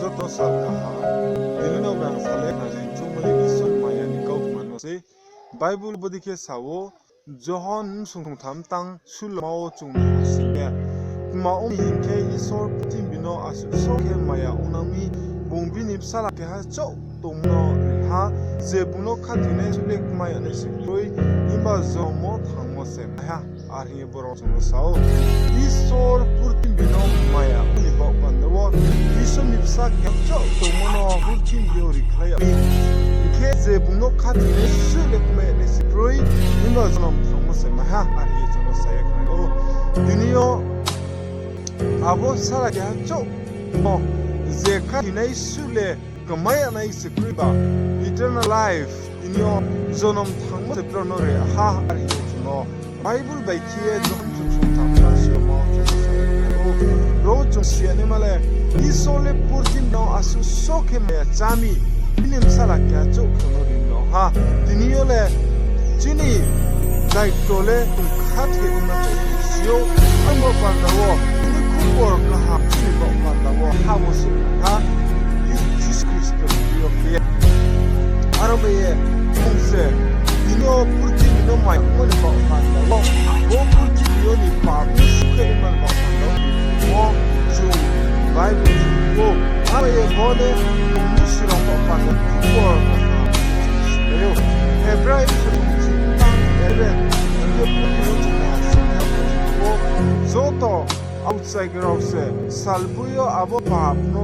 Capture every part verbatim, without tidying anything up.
Joto sal kaham, tini no bang salai khna jeng chungmani Isor maya ni kautma no sei. Bible bodei khe sa ou, Johon bsung sungtham tang sulma wo chung nai sing khe, tma ong hing khe Isor purthimbi no asuh so khe maya ong nang mi, bung bini bsala keha chouh tongmo no ri ha, je bung no khathoinai suh le kmai ya nai se kroi, himba jonom wo thangmo se mai ha. Are hing ye boro chung no sa ou, Isor purthimbi no maya ong ni baoh panda wo, Isor ni bsa keha chouh tongmo no purthimbi yo rikhlai ya mi. Hing khe je bung no khathoinai suh le kmai ya nai se kroi, himba jonom thangmo se mai ha, are hing ye chung no sa ye khna ou. Tini yo abo bsala keha chouh no je khathoinai suh le kmai ya nai se kroi ba, eternal life, tini yo jonom thangmo se brao no ri ha, are hing ye chung no Bible bai khe ye Johon bsung sungtham tang sulma wo chung sa ou. Ro chung si ya naima le, Isor le purthimbi no asuh so khe maya chá mi, bini bsala keha chouh khe no ri no ha. Tini yo le chini daito le chung khathoi ongna chung si ou. Abo panda wo tini khupor kaham chini baoh panda wo ha wo se ha, Jisu Khristo ni thing yo khe ye. Aro bai ye bung se tini yo purthimbi no maya ongmo ni baoh panda wo, bo purthimbi yo ni pap no sukhe naima ni baoh panda wo, bo chung Bible chung ou. Aro bai ye bo le bung ni sirang baoh panda wo khupor kaham chung si ou. Hebrai bsung ching tang eleven, hing khe purthimbi yo chung nai sing khe bo joto aokchai rao se salboi yo abo pap no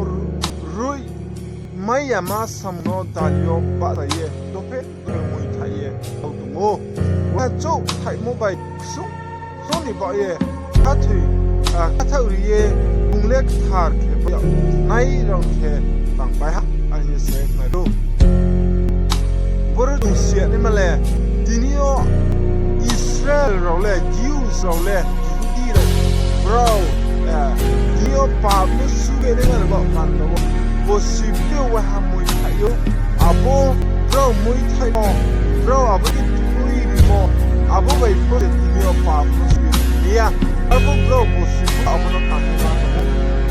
ruh mai yama samung no dal yo bahcha ye dophe dophe moithaih ye tong ou. Uaiha chouh thaihmo bai ksung ksung ni baoh ye khathoi, ah, khathaoh ri ye bung le kthar khe bai yag nai rao khe tangpai ha, are hing ye se khna ou. Boro chung si ya naima le, tini yo Israel rao le, Jews rao le, Jihudi rao, brao, eh, tini yo pap no sukhe naima ni baoh panda wo, bosi btui uaiha moithaih ou. Abo brao moithaihmo, brao abo ni thui rimo, abo bai pho se tini yo pap no sukhe ri ya. Arphuh brao bosi pho abo no tangnaima tong ou.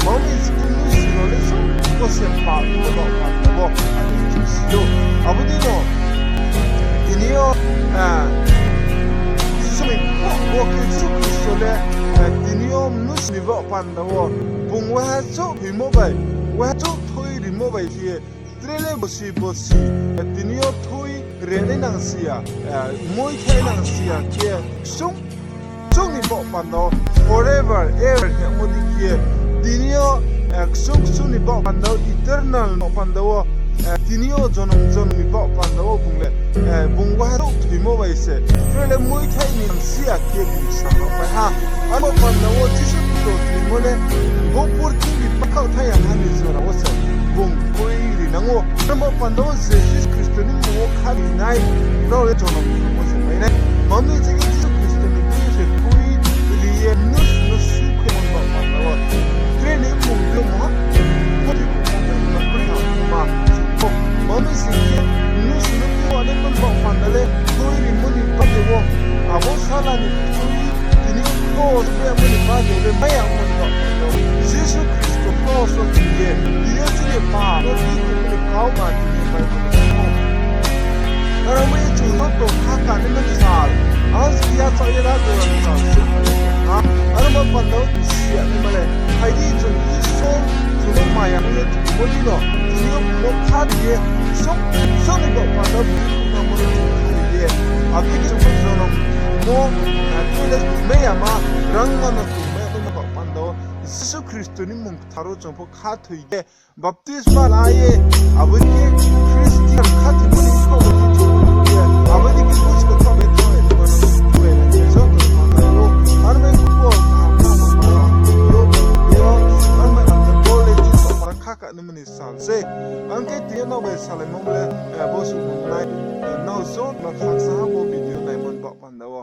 Mami sing khe mnusu rao le joto se pap ni baoh panda wo, are hing ye chung si ou. Abo dei no tini yo, ah, Jisu ni pho, bo khe Jisu Khristo le, ah, tini yo mnusu ni baoh panda wo, bung uaiha chouh thoimo bai, uaiha chouh thui rimo bai khe ye, tre le bosi bosi, ah, tini yo thui renai nang si ya, ah, moithaih nang si ya khe, ksung ksung ni baoh panda wo, forever, ever hingmo dei khe ye, tini yo, ah, ksung ksung ni baoh panda wo, eternal baoh panda wo, ah, tini yo jonom jonom ni baoh panda wo bung le, ah, bung uaiha chouh thoimo bai se, tre le moithaih ni nang si ya khe bung sa no pai ha. Abo panda wo Jisu Khristo thoimo le, bo purthimbi pakhaoh thai ya ha ni jora wo se bung thui ri nang ou. Abo panda wo je Jisu Khristo ni mmung wo kha ri nai, brao le jonom thangmo se mai nai. Mami sing khe Jisu Khristo ni thing yo se thui ri ye mnusu no sukhe mo ni baoh panda wo, tre ni mmung le mo ha, bo ni mmung le ma kroi ha ma chung ou. Mami sing khe mnusu no tui wanai mo ni baoh panda le thui rimo ni baoh ye wo, abo sala ni thui tini yo kros bai yagmo ni baoh ye le mai yagmo ni baoh panda wo, Jisu Khristo kros wo thoi ye tini yo chini pap no tui rimo ni kautma tini yo bai panda wo. Aro bai ye chung joto kha kanaima ni sal, ang se yachaoh ye la jora ni sal se ha. Aro bo panda wo chung si ya naima le, phai di chung Isor chung no maya ong ye tongmo dei no, tini yo bung no kha ri ye, ksung ksung ni baoh panda wo bung no kha ri ye, abo dei khe chung jonom mo, ah, tui le tongmai yama, rangma no tongmai yama ni baoh panda wo, Jisu Khristo ni mmung kthar wo chung pho khathoi ye, baptisma la ye, abo khe Khristian khathoimo ni kau bai khe chung ye, abo dei khe buskang kau bai khe chung ye, joto ni panda wo, aro bai khupor kaham kaham yo, yo, aro bai ang khe Paul le Jisu para kha kanaima ni sal se. Ang khe tini yo nrao bai salaimo le, eh, bo suh nai, eh, nrao joto no khaksa ha bo video naimo ni baoh panda wo.